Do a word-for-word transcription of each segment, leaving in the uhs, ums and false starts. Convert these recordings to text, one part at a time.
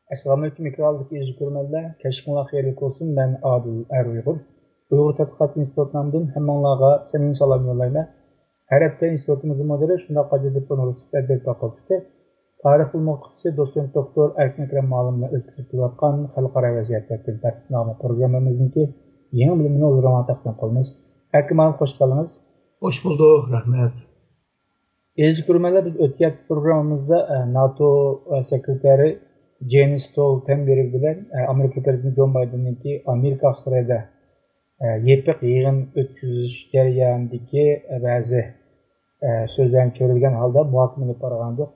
ئەسسالامۇئەلەيكۇم، ئېكرانلىق ئىزچى كۆرۈرمەنلەر. كەچلىكىڭلار خەيرلىك بولسۇن. مەن ئادىل ئەر ئۇيغۇر. ئۇيغۇر تەتقىقات ئىنستىتۇتى نامىدىن ھەممىڭلارغا سەمىمىي سالام يوللايمەن. ھەر ھەپتە ئىنستىتۇتىمىزنىڭ مۇدىرى، شۇنداق ئاجايىپ رۇسىيە ئەدەبىيات فاكۇلتېتى تارىخ بىلىم ئوقۇتقۇچىسى، دوتسېنت دوكتور ئەركىن ئەكرەم مۇئەللىم بىلەن ئۆتكۈزۈپ كېلىۋاتقان خەلقئارا ۋەزىيەت دەپتىرى تەرتىپنامە پروگراممىمىزنىڭكى يېڭى بۆلۈمىنى ھۇزۇرۇڭلارغا تەقدىم قىلىمىز. ئەركىن مۇئەللىم، خوش كەلدىڭىز. خوش بولدۇق، رەھمەت. ئەزىز كۆرۈرمەنلەر، بىز ئۆتكەن پروگراممىمىزدا، ئە، ناتو، ئە، سېكرېتارى جېنس ستولتېنبېرگ بىلەن، ئە، ئامېرىكا پىرېزىدېنتى جو بايدېننىڭكى ئامېرىكا ئاق سارايدا، ئە، يېپىق يىغىن ئۆتكۈزۈش جەريانىدىكى، ئە، بەزى، ئە، سۆزلەرنى چۆرىدىگەن ھالدا مۇھاكىمە ئېلىپ بارغانىدۇق.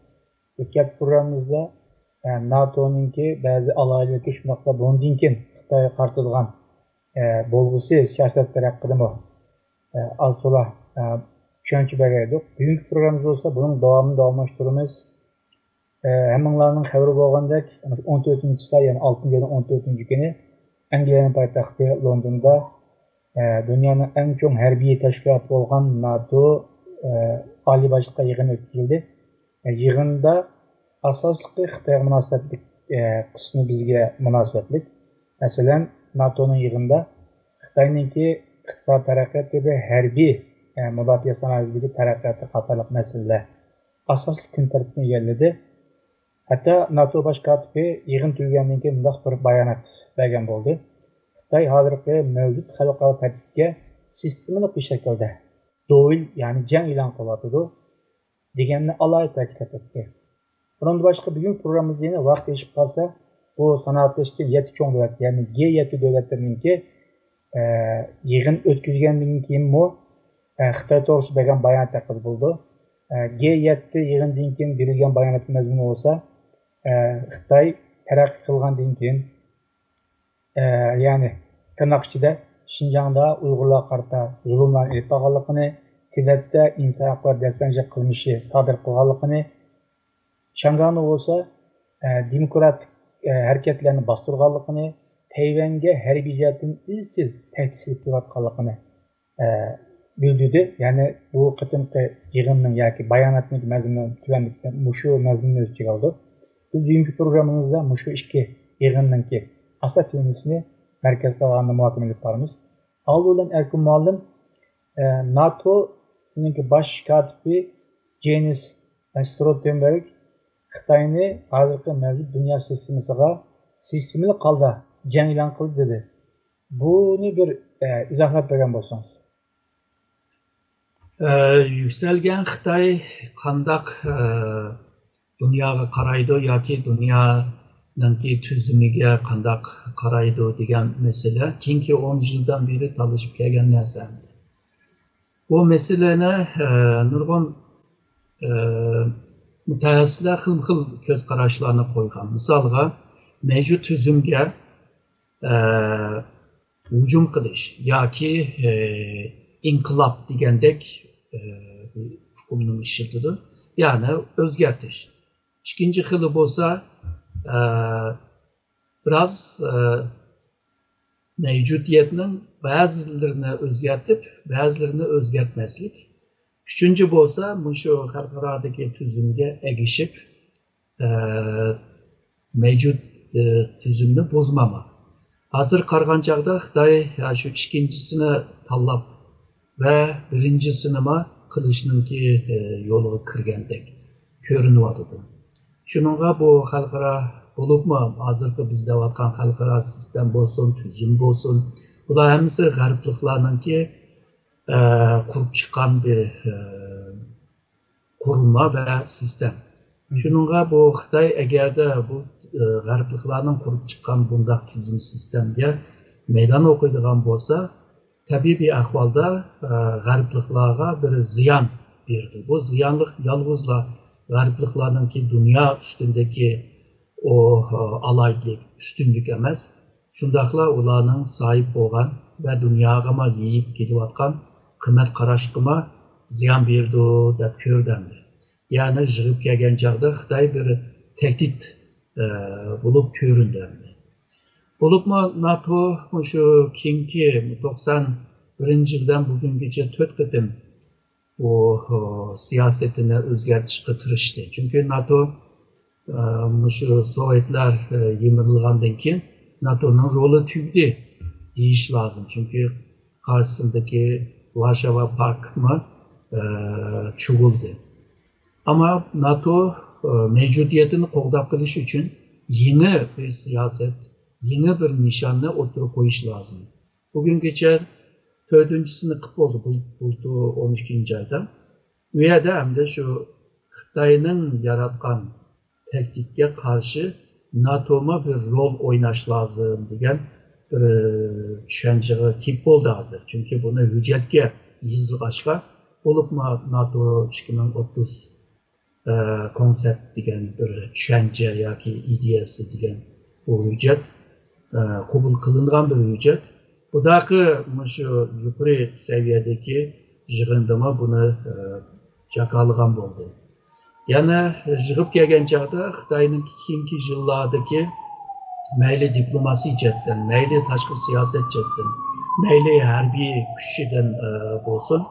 ئۆتكەن پروگراممىمىزدا، ئە، ناتونىڭكى بەزى ئالاھىدىلىكى، شۇنداقلا بۇنىڭدىن كېيىن خىتايغا قارىتىدىغان، ئە، بولغۇسى سىياسەتلىرى ھەققىدىمۇ، ئە، ئاز تولا، ئە، چۈشەنچە بەرگەيدۇق. بۈگۈنكى پروگراممىمىزدا بولسا بۇنىڭ داۋامىنى داۋاملاشتۇرىمىز. ئە، ھەممىڭلارنىڭ خەۋىرى بولغاندەك، ئون تۆتىنچى ساي، يەنى ئالتىنچى ئاينىڭ ئون تۆتىنچى كۈنى ئەنگلىيەنىڭ پايتەختى لوندوندا، ئە، دۇنيانىڭ ئەڭ چوڭ ھەربىي تەشكىلاتى بولغان ناتو، ئە، ئالىي باشلىقلار يىغىنى ئۆتكۈزۈلدى. ئە، يىغىندا ئاساسلىقى خىتايغا مۇناسىۋەتلىك، ئە، قىسمى بىزگە مۇناسىۋەتلىك. مەسىلەن، ناتونىڭ يىغىنىدا خىتاينىڭكى ئىقتىساد تەرەققىياتى ۋە ھەربىي، ئە، مۇداپىئە سانائەتىدىكى تەرەققىياتى قاتارلىق مەسىلىلەر ئاساسلىق كۈن تەرتىپىنى ئىگىلىدى. ھەتتا ناتو باش كاتىپى يىغىن تۈگىگەندىن كېيىن مۇنداق بىر بايانات بەرگەن بولدى: «خىتاي ھازىرقى مەۋجۇت خەلقئارا تەرتىپكە سىستېمىلىق بىر شەكىلدە دوۋيىن، يەنى جەڭ ئېلان قىلىۋاتىدۇ.» دېگەننى ئالاھىدە تەكىتلەپ ئۆتتى. بۇنىڭدىن باشقا، بۈگۈنكى پروگراممىمىزدا يەنە ۋاقىت ئېشىپ قالسا، بۇ سانائەتلەشكەن يەتتە چوڭ دۆلەت، يەنى گې يەتتە دۆلەتلىرىنىڭكى، ئە، يىغىن ئۆتكۈزگەندىن كېيىنمۇ، ئە، خىتاي توغرىسىدا بەرگەن بايانات ھەققىدە بولىدۇ. ئە، گې يەتتە يىغىنىدىن كېيىن بېرىلگەن باياناتنىڭ مەزمۇنى بولسا، ئە، خىتاي تەرەققىي قىلغاندىن كېيىن، ئە، يەنى، تىرناق ئىچىدە، شىنجاڭدا ئۇيغۇرلارغا قارىتا زۇلۇملارنى ئېلىپ بارغانلىقىنى، تىبەتتە ئىنسان ھەقلىرى دەپسەندىچىلىك قىلمىشى سادىر قىلغانلىقىنى، شياڭگاڭدا بولسا، ئە، دېموكراتىك، ئە، ھەرىكەتلەرنى باستۇرغانلىقىنى، تەيۋەنگە ھەربىي جەھەتتىن ئىزچىل تەھدىت سېلىپ كېلىۋاتقانلىقىنى، ئە، بىلدۈردى. يەنى بۇ قېتىمقى يىغىننىڭ ياكى باياناتنىڭ مەزمۇنى تۆۋەندىكى مۇشۇ مەزمۇننى ئۆز ئىچىگە ئالىدۇ. بىز بۈگۈنكى پروگراممىمىزدا مۇشۇ ئىككى يىغىننىڭكى ئاساس تېمىسىنى مەركەز قىلغاندا مۇھاكىمە ئېلىپ بارىمىز. ئالدى بىلەن ئەركىن مۇئەللىم، ئە، ناتونىڭكى باش كاتىپى جېنس ستولتېنبېرگ خىتاينى ھازىرقى مەۋجۇت دۇنيا سىستېمىسىغا سىستېمىلىق ھالدا جەڭ ئېلان قىلدى دېدى. بۇنى بىر، ئە، ئىزاھلاپ بەرگەن بولسىڭىز. ئە، يۈكسەلگەن خىتاي قانداق، ئە، دۇنياغا قارايدۇ ياكى دۇنيانىڭكى تۈزۈمىگە قانداق قارايدۇ دېگەن مەسىلە كېيىنكى ئون يىلدىن بېرى تالىشىپ كەلگەن نەرسە. بۇ مەسىلىنى، ئە، نۇرغۇن، ئە، مۇتەخەسسىسلەر خىلمۇ خىل كۆز قاراشلارنى قويغان. مىسالغا، مەۋجۇت تۈزۈمگە، ئە، ھۇجۇم قىلىش ياكى، ئى، ئىنقىلاب دېگەندەك، ئى، بىر ئۇقۇمنى ئىشلىتىدۇ. يەنى ئۆزگەرتىش. ئىككىنچى خىلى بولسا، ئە، بىراز، ئە، مەۋجۇدىيەتنىڭ بەزىلىرىنى ئۆزگەرتىپ، بەزىلىرىنى ئۆزگەرتمەسلىك. ئۈچىنچى بولسا، مۇشۇ خەلقئارادىكى تۈزۈمگە ئەگىشىپ، ئە، مەۋجۇت، ئە، تۈزۈمنى بۇزماما. ھازىر قارىغان چاغدا خىتاي، ئە، شۇ ئىككىنچىسىنى تاللاپ ۋە بىرىنچىسىنىمۇ قىلىشنىڭكى، ئە، يولىغا كىرگەندەك كۆرۈنۈۋاتىدۇ. شۇنىڭغا بۇ خەلقئارا، بولۇپمۇ ھازىرقى بىز دەۋاتقان خەلقئارا سىستېما بولسۇن، تۈزۈم بولسۇن، بۇلار ھەممىسى غەربلىكلارنىڭكى، ئە، قۇرۇپ چىققان بىر، ئە، قۇرۇلما ۋە سىستېما. شۇنىڭغا بۇ خىتاي ئەگەردە بۇ، ئە، غەربلىكلارنىڭ قۇرۇپ چىققان بۇنداق تۈزۈم سىستېمىگە مەيدان ئوقۇيدىغان بولسا، تەبىئىي ئەھۋالدا، ئە، غەربلىكلارغا بىر زىيان بېرىدۇ. بۇ زىيانلىق يالغۇزلا غەربلىكلارنىڭكى دۇنيا ئۈستۈندىكى ئۇ، ئە، ئالاھىدىلىك، ئۈستۈنلۈك ئەمەس، شۇنداقلا ئۇلارنىڭ ساھىب بولغان ۋە دۇنياغىمۇ يېيىپ كېلىۋاتقان قىممەت قاراشقىمۇ زىيان بېرىدۇ دەپ كۆردى ئەمدى. يەنى يىغىپ كەلگەن چاغدا خىتاي بىر تەھدىت، ئە، بولۇپ كۆرۈندى ئەمدى. بولۇپمۇ ناتو مۇشۇ كېيىنكى توقسان بىرىنچى يىلدىن بۈگۈنگىچە تۆت قېتىم بۇ، ئە، سىياسىتىنى ئۆزگەرتىشكە تىرىشتى. چۈنكى ناتو ئە، مۇشۇ سوۋېتلار، ئە، يىمىرىلغاندىن كېيىن ناتونىڭ رولى تۈگىدى دېيىش لازىم. چۈنكى قارشىسىدىكى ۋارشاۋا پاكتمۇ، ئە، چۇغۇلدى. ئەمما ناتو، ئە، مەۋجۇدىيىتىنى قوغداپ قېلىش ئۈچۈن يېڭى بىر سىياسەت، يېڭى بىر نىشاننى ئوتتۇرىغا قويۇش لازىم. بۈگۈنگىچە تۆتىنچىسىنى قىلىپ بولدى، بۇ، بۇلتۇر ئون ئىككىنچى ئايدا. ئۇ يەردە ئەمدى شۇ خىتاينىڭ ياراتقان تەھدىتكە قارشى ناتومۇ بىر رول ئويناش لازىم دېگەن بىر چۈشەنچىگە كېلىپ بولدى ھازىر. چۈنكى بۇنى ھۆججەتكە يېزىلغاچقا، بولۇپمۇ ناتو ئىككى مىڭ ئوتتۇز، ئە، كونسېپت دېگەن بىر چۈشەنچە ياكى ئىدىيەسى دېگەن بۇ ھۆججەت، ئە، قوبۇل قىلىنغان بىر ھۆججەت. بۇداقى مۇشۇ يۇقىرى سەۋىيەدىكى يىغىندىمۇ بۇنى، ئە، جاكارلىغان بولدى. يەنە يىغىپ كەلگەن چاغدا خىتاينىڭ كېيىنكى يىللاردىكى مەيلى دىپلوماسىي جەھەتتىن، مەيلى تاشقى سىياسەت جەھەتتىن، مەيلى ھەربىي كۈچىدىن، ئە، بولسۇن،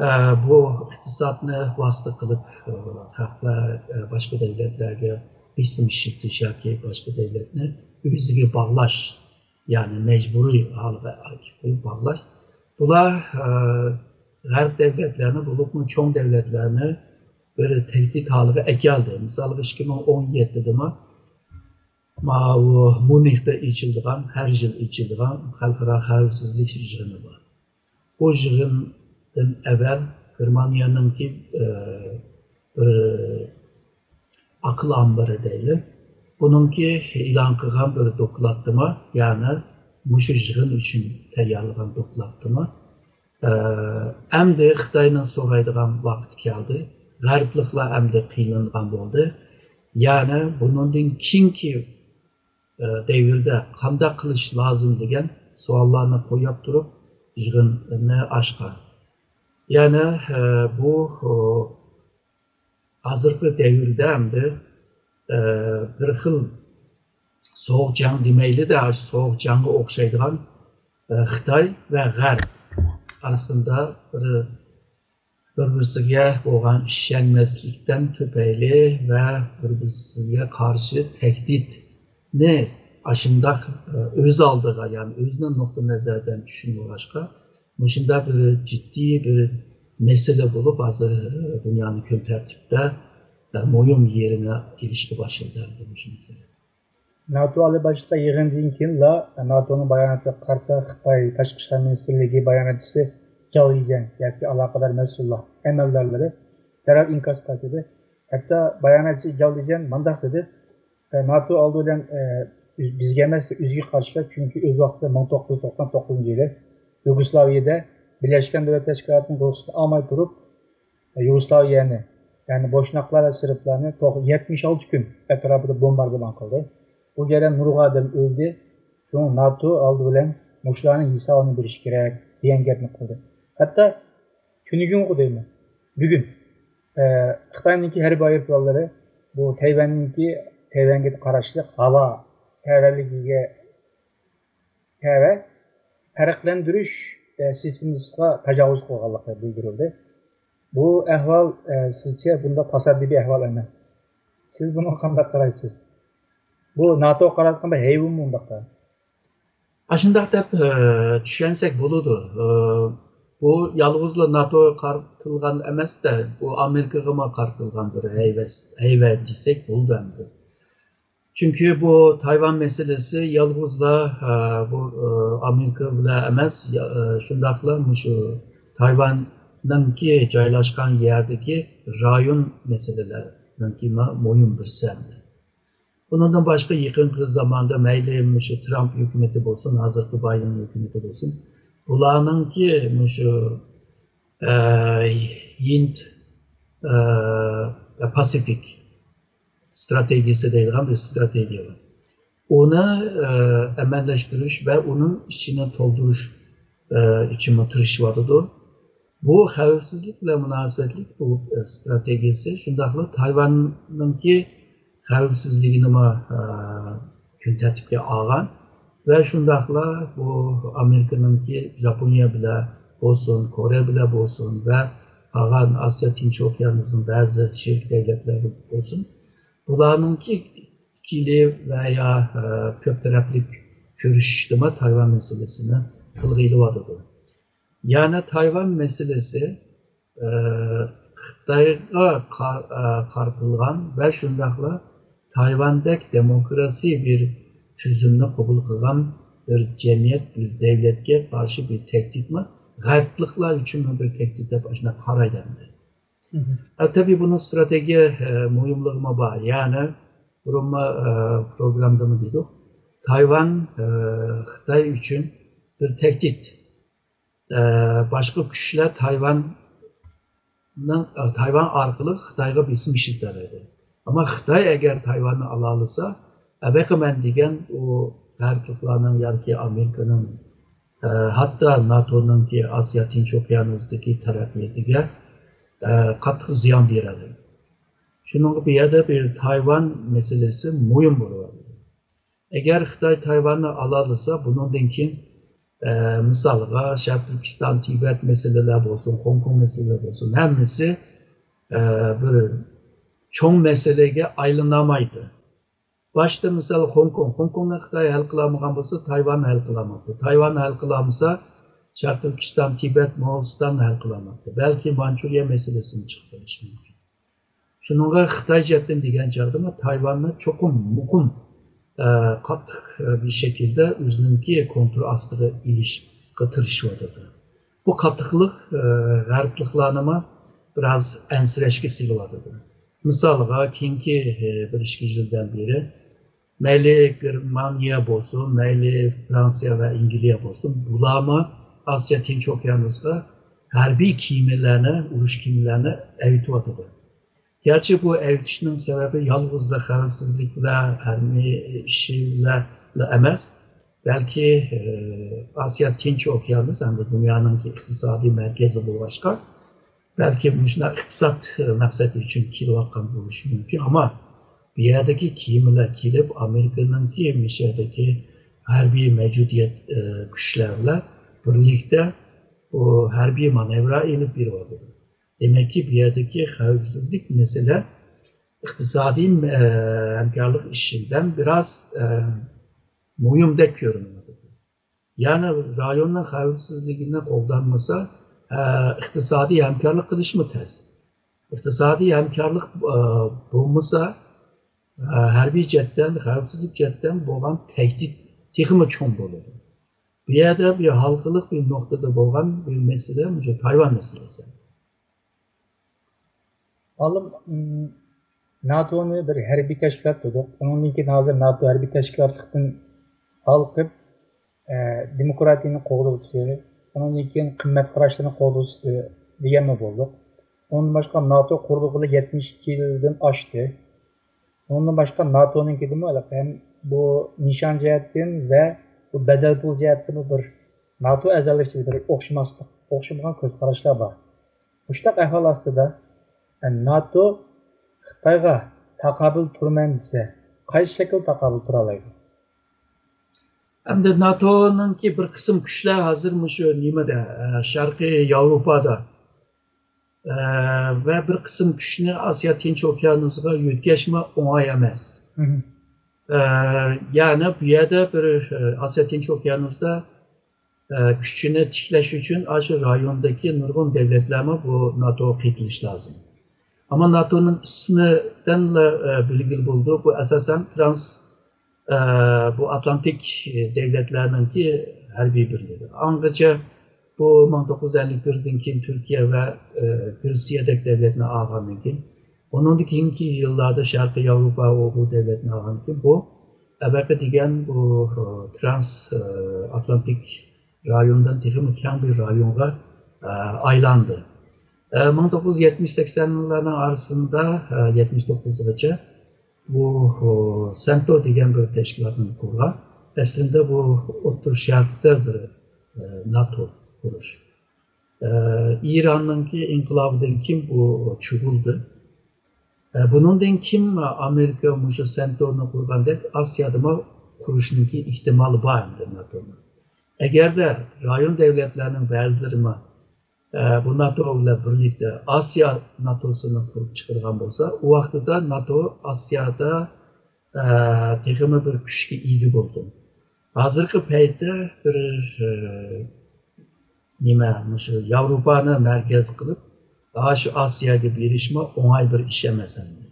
ئە، بۇ ئىقتىسادنى ۋاسىتە قىلىپ، ئە، خەقلەر، ئە، باشقا دۆلەتلەرگە بېسىم ئىشلىتىش ياكى باشقا دۆلەتنى ئۆزىگە باغلاش، يەنى مەجبۇرىي ھالغا ئەكىپ قويۇپ باغلاش. بۇلار، ئە، غەرب دۆلەتلەرنى، بولۇپمۇ چوڭ دۆلەتلەرنى بىر تەھدىت ھالىغا ئەكەلدى. مىسالغا، ئىككى مىڭ ئون يەتتىدىمۇ ماۋۇ ميۇنختا ئېچىلىدىغان، ھەر يىل ئېچىلىدىغان خەلقئارا خەۋپسىزلىك يىغىنى بار. بۇ يىغىندىن ئەۋۋەل گېرمانىيەنىڭكى، ئە، بىر ئاقىل ئامبىرى دەيلى. بۇنىڭكى ئېلان قىلغان بىر دوكلاتتىمۇ، يەنى مۇشۇ يىغىن ئۈچۈن تەييارلىغان دوكلاتتىمۇ، ئە، ئەمدى خىتاينىڭ سورايدىغان ۋاقتى كەلدى. غەربلىكلەر ئەمدى قىينىلىدىغان بولدى. يەنى بۇنىڭدىن كېيىنكى، ئە، دەۋردە قانداق قىلىش لازىم دېگەن سوئاللارنى قويۇپ تۇرۇپ يىغىننى ئاچقان. يەنى، ئە، بۇ، ئۇ، ھازىرقى دەۋردە ئەمدى، ئە، بىر خىل سوغۇق جەڭ دېمەيلى-دە، سوغۇق جەڭگە ئوخشايدىغان، ئە، خىتاي ۋە غەرب ئارىسىدا بىر، بىر-بىرسىگە بولغان ئىشەنمەسلىكتىن تۈپەيلى ۋە بىر-بىرسىگە قارشى تەھدىتنى ئاشۇنداق، ئە، ئۆز ئالدىغا، يەنى ئۆزىنىڭ نۇقتىئى نەزەردىن چۈشىنىۋالغاچقا، مۇشۇنداق بىر جىددىي بىر مەسىلە بولۇپ، ھازىر، ئە، دۇنيانىڭ كۈن تەرتىپىدە، ئە، مۇھىم يېرىنى ئېلىشقا باشلىدى مۇشۇ مەسىلە. ناتو ئالىي باشلىقلار يىغىنىدىن كېيىنلا ناتونىڭ باياناتىغا قارىتا خىتاي تاشقى ئىشلار مىنىستىرلىكى باياناتچىسى جاۋ لىجيەن ياكى ئالاقىدار مەسئۇللار، ئەمەلدارلىرى دەرھال ئىنكاس قايتۇردى. ھەتتا باياناتچى جاۋ لىجيەن مۇنداق دېدى، ئە، ناتو ئالدى بىلەن، ئە، بىزگە ئەمەس، ئۆزىگە قارشىلار، چۈنكى ئۆز ۋاقتىدا مىڭ توققۇز يۈز توقسان توققۇزىنچى يىلى يۇگوسلاۋىيەدە بىرلەشكەن دۆلەتلەر تەشكىلاتىنىڭ رۇخسىتىنى ئالماي تۇرۇپ، يۇگوسلاۋىيەنى، يەنى بوشناقلار ۋە سېربلارنى توق-، يەتمىش ئالتە كۈن ئەتراپىدا بومباردىمان قىلدى. بۇ يەردە نۇرغۇن ئادەم ئۆلدى. شۇڭا ناتو ئالدى بىلەن مۇشۇلارنىڭ ھېسابىنى بېرىشى كېرەك، دېگەن گەپنى قىلدى. ھەتتا تۈنۈگۈنغۇ دەيمەن، بۈگۈن، ئە، خىتاينىڭكى ھەربىي ئايروپىلانلىرى بۇ تەيۋەننىڭكى، تەيۋەنگە قاراشلىق ھاۋا تەۋەلىكىگە تەۋە پەرقلەندۈرۈش، ئە، سىستېمىسىغا تاجاۋۇز قىلغانلىقى بىلدۈرۈلدى. بۇ ئەھۋال، ئە، سىزچە بۇنداق تاسادىپىي ئەھۋال ئەمەس. سىز بۇنىڭغا قانداق قارايسىز؟ بۇ ناتوغا قاراتقان بىر ھەيۋىمۇ ئۇنداقتا؟ ئاشۇنداق دەپ، ئە، چۈشەنسەك بولىدۇ. ئە، بۇ يالغۇزلا ناتوغا قارىتىلغان ئەمەس-دە، بۇ ئامېرىكىغىمۇ قارىتىلغان بىر ھەيۋەس-، ھەيۋە دېسەك بولىدۇ ئەمدى. چۈنكى بۇ تايۋان مەسىلىسى يالغۇزلا، ئە، بۇ، ئە، ئامېرىكا بىلەن ئەمەس، يا-، ئە، شۇنداقلا مۇشۇ تايۋاننىڭكى جايلاشقان يەردىكى رايون مەسىلىلەرنىڭكىمۇ مۇھىم بىرسى ئەمدى. بۇنىڭدىن باشقا يېقىنقى زاماندا مەيلى مۇشۇ ترامپ ھۆكۈمىتى بولسۇن، ھازىرقى بايدېن ھۆكۈمىتى بولسۇن، بۇلارنىڭكى مۇشۇ، ئە، ھىند، ئە، پاسىفىك ئىستراتېگىيىسى دەيدىغان بىر ئىستراتېگىيە بار. ئۇنى، ئە، ئەمەلىيلەشتۈرۈش ۋە ئۇنىڭ ئىچىنى تولدۇرۇش، ئە، ئۈچۈنمۇ تىرىشىۋاتىدۇ. بۇ خەۋپسىزلىك بىلەن مۇناسىۋەتلىك بۇ، ئە، ئىستراتېگىيىسى شۇنداقلا تايۋاننىڭكى خەۋپسىزلىكىنىمۇ، ئە، كۈن تەرتىپكە ئالغان ۋە شۇنداقلا بۇ ئامېرىكىنىڭكى ژاپونىيە بىلەن بولسۇن، كورېيە بىلەن بولسۇن ۋە قالغان ئاسىيا تىنچ ئوكيانىسىنىڭ بەزى شېرىك دۆلەتلەر بولسۇن، بۇلارنىڭكى ئىككىلى ۋە يا، ئە، كۆپ تەرەپلىك كۆرۈشۈشتىمۇ تايۋان مەسىلىسىنى تىلغا ئېلىۋاتىدۇ. يەنى تايۋان مەسىلىسى، ئە، خىتايغا قار-، ئە، قارىتىلغان ۋە شۇنداقلا تايۋاندەك دېموكراسىي بىر تۈزۈمنى قوبۇل قىلغان بىر جەمئىيەت، بىر دەۋلەتكە قارشى بىر تەھدىتمۇ، غەربلىكلەر ئۈچۈنمۇ بىر تەھدىت دەپ ئاشۇنداق قارايدۇ ئەمدى. مهم. ئە، تەبىئىي بۇنىڭ ئىستراتېگىيە، ئە، مۇھىملىقىمۇ بار. يەنى بۇرۇنمۇ، ئە، پروگراممىدىمۇ دېدۇق. تايۋان، ئە، خىتاي ئۈچۈن بىر تەھدىت. ئە، باشقا كۈچلەر تايۋاننىڭ، ئە، تايۋان ئارقىلىق خىتايغا بېسىم ئىشلىتەلەيدۇ. ئەمما خىتاي ئەگەر تايۋاننى ئالالىسا، ئەبەقە مەن دېگەن ئۇ غەربلىكلارنىڭ ياكى ئامېرىكىنىڭ، ئە، ھەتتا ناتونىڭكى ئاسىيا تىنچ ئوكيانۇسىدىكى تەرەققىياتىغا، ئە، قاتتىق زىيان بېرەلەيدۇ. شۇنىڭغا بۇ يەردە بىر تايۋان مەسىلىسى مۇھىم بولۇۋاتىدۇ. ئەگەر خىتاي تايۋاننى ئالالىسا، بۇنىڭدىن كېيىن، ئە، مىسالغا، شەرقىي تۈركىستان، تىبەت مەسىلىلەر بولسۇن، خوڭكوڭ مەسىلىلەر بولسۇن، ھەممىسى، ئە، بىر چوڭ مەسىلىگە ئايلىنالمايدۇ. باشتا مىسال خوڭكوڭ. خوڭكوڭنى خىتاي ھەل قىلالمىغان بولسا، تايۋان ھەل قىلالمايدۇ. تايۋان ھەل قىلالمىسا، شەرقىي تۈركىستان، تىبەت، موڭغۇلىستان ھەل قىلالمايدۇ. بەلكى مانچۇرىيە مەسىلىسىنى چىقىرىشى مۇمكىن. شۇنىڭغا خىتاي جەھەتتىن دېگەن چاغدىمۇ تايۋاننى چوقۇم مۇقىم، ئە، قاتتىق، ئە، بىر شەكىلدە ئۆزىنىڭكى كونترول ئاستىغا ئېلىشقا تىرىشىۋاتىدۇ. بۇ قاتتىقلىق، ئە، غەربلىكلارنىمۇ بىراز ئەنسىرەشكە سېلىۋاتىدۇ. مىسالغا، كېيىنكى، ئە، بىر ئىككى يىلدىن بېرى مەيلى گېرمانىيە بولسۇن، مەيلى فرانسىيە ۋە ئەنگلىيە بولسۇن، بۇلارمۇ ئاسىيا تىنچ ئوكيانۇسقا ھەربىي كېمىلەرنى، ئۇرۇش كېمىلەرنى ئەۋېتىۋاتىدۇ. گەرچە بۇ ئەۋېتىشنىڭ سەۋەبى يالغۇزلا خەۋپسىزلىك ۋە ھەربىي ئىشلار ئەمەس، بەلكى، ئە، ئاسىيا تىنچ ئوكيانۇس ھەمدە دۇنيانىڭكى ئىقتىسادىي مەركىزى بولغاچقا، بەلكى مۇشۇنداق ئىقتىساد مەقسەتى ئۈچۈن كېلىۋاتقان بولۇشى مۇمكىن، ئەمما بۇ يەردىكى كېمىلەر كېلىپ، ئامېرىكىنىڭكى مىسىردىكى ھەربىي مەۋجۇدىيەت، ئە، كۈچلەر بىلەن بىرلىكتە بۇ ھەربىي مانېۋىرلار ئېلىپ بېرىۋاتىدۇ. دېمەككى، بۇ يەردىكى خەۋپسىزلىك مەسىلە ئىقتىسادىي، ئە، ھەمكارلىق ئىشىدىن بىراز، ئە، مۇھىمدەك كۆرۈنۈۋاتىدۇ. يەنى رايوننىڭ خەۋپسىزلىكىنى قوغدالمىسا، ئە، ئىقتىسادىي ھەمكارلىق قىلىشمۇ تەس. ئىقتىسادىي ھەمكارلىق، ئە، بولمىسا، ئە، ھەربىي جەھەتتىن، خەۋپسىزلىك جەھەتتىن بولغان تەھدىت تېخىمۇ چوڭ بولىدۇ. بۇ يەردە بىر ھالقىلىق بىر نۇقتىدا بولغان بىر مەسىلە، مۇشۇ تايۋان مەسىلىسى. ئالىم، م، ناتونى بىر ھەربىي تەشكىلات دېدۇق. ئۇنىڭدىن كېيىن ھازىر ناتو ھەربىي تەشكىلاتلىقتىن ھالقىپ، ئە، دېموكراتىيەنى قوغدىغۇچى، ئۇنىڭدىن كېيىن قىممەت قاراشلىرىنى قوغدىغۇچى دېگەنمۇ بولدۇق. ئۇنىڭدىن باشقا ناتو قۇرۇلغىلى يەتمىش ئىككى يىلدىن ئاشتى. ئۇنىڭدىن باشقا ناتونىڭكىدىمۇ ھەم بۇ نىشان جەھەتتىن ۋە بۇ بەدەل پۇل جەھەتتىمۇ بىر ناتو ئەزالىرى ئىچىدە بىر ئوخشىماسلىق، ئوخشىمىغان كۆز قاراشلار بار. مۇشۇنداق ئەھۋال ئاستىدا، ناتو خىتايغا تاقابىل تۇرىمەن دېسە، قايسى شەكىلدە تاقابىل تۇرالايدۇ؟ ئەمدى ناتونىڭكى بىر قىسىم كۈچلەر ھازىر مۇشۇ نېمىدە، ئە، شەرقىي ياۋروپادا، ئە، ۋە بىر قىسىم كۈچنى ئاسىيا تىنچ ئوكيانۇسىغا يۆتكەشمۇ ئوڭاي ئەمەس. مهم. ئە، يەنى بۇ يەردە بىر، ئە، ئاسىيا تىنچ ئوكيانۇستا، ئە، كۈچىنى تىكلەش ئۈچۈن ئاشۇ رايوندىكى نۇرغۇن دۆلەتلەرمۇ بۇ ناتوغا قېتىلىشى لازىم. ئەمما ناتونىڭ ئىسمىدىنلا، ئە، بىلگىلى بولىدۇ، بۇ ئاساسەن ترانس، ئە، بۇ ئاتلانتىك دۆلەتلەرنىڭكى ھەربىي بىرلىكى. ئاڭغىچە بۇ مىڭ توققۇز يۈز ئەللىك بىردىن كېيىن تۈركىيە ۋە، ئە، گرېتسىيەدەك دۆلەتنى ئالغاندىن كېيىن، ئۇنىڭدىن كېيىنكى يىللاردا شەرقىي ياۋروپا ئۇ بۇ دۆلەتنى ئالغاندىن كېيىن، بۇ ئەبەقە دېگەن بۇ، ئە، ترانس، ئە، ئاتلانتىك رايوندىن تېخىمۇ كەڭ بىر رايونغا، ئە، ئايلاندى. ئە، مىڭ توققۇز يۈز يەتمىش سەكسەنلەرنىڭ ئارىسىدا، ئە، يەتمىش توققۇزغىچە بۇ، ئۇ، سەنتو دېگەن بىر تەشكىلاتنى قۇرغان. ئەسلىندە بۇ ئوتتۇرا شەرقتە بىر، ئە، ناتو قۇرۇش. ئە، ئىراننىڭكى ئىنقىلابىدىن كېيىن بۇ چۇغۇلدى. ئە، بۇنىڭدىن كېيىن ئامېرىكا مۇشۇ سەنتونى قۇرغاندەك ئاسىيادىمۇ قۇرۇشنىڭكى ئېھتىمالى بار ئەمدى ناتونى. ئەگەردە رايون دۆلەتلەرنىڭ بەزىلىرىمۇ ئە، بۇ ناتو بىلەن بىرلىكتە ئاسىيا ناتوسىنى قۇرۇپ چىقىرغان بولسا، ئۇ ۋاقتىدا ناتو ئاسىيادا، ئە، تېخىمۇ بىر كۈچكە ئىگە بولىدۇ. ھازىرقى پەيتتە بىر، ئە، نېمە، مۇشۇ ياۋروپانى مەركەز قىلىپ، ھا، شۇ ئاسىياگە بېرىشمۇ ئوڭاي بىر ئىش ئەمەس ئەمدى.